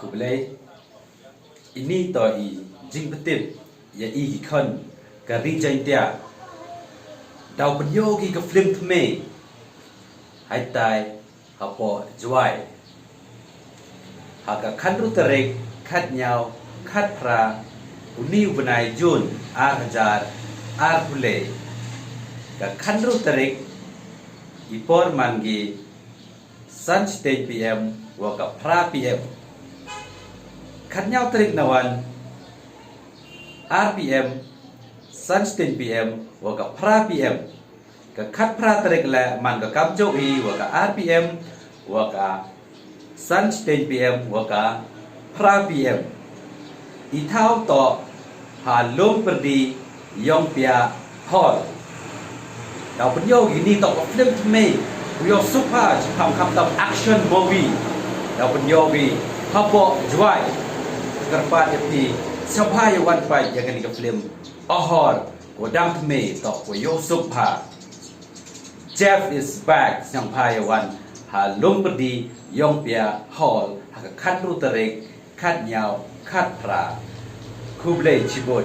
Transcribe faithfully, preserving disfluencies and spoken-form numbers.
Khublei, ini toh i jingpyntip ya i ki khon ka Ri Jaintia. Daw pynyoh ki ka film thymme, Haitai Hapoh Jwai. Ha ka khatynru tarik, khatynñiaw, khatphra, uni u bnai June, ar hajar arphaw le. Ka khatynru tarik, i por man ki san siteng P M wa ka phra P M. Khatynñiaw tarik na wan, ar P M, san siteng P M wa ka phra P M. Ka khatphra tarik le man ka kamjooh hi wa ka ar P M wa ka san siteng P M wa ka phra P M. I thaw toh ha Loompyrdi Yongpia Hall. Daw pynyoh ki ini toh ka film thymme, u yoh suk bha, chiphang khamtam action movie. Daw pynyoh ki Hapoh Jwai. Kyrpad ya phi, sngewbha ya wan peit ya kani ka film. Ohor, ko dang thymme toh ko yoh suk bha. Jeff is back, sngewbha ya wan ha Loompyrdi Yongpia Hall ha ka khatynru tarik, khatynñiaw, khatphra. Khublei chibun.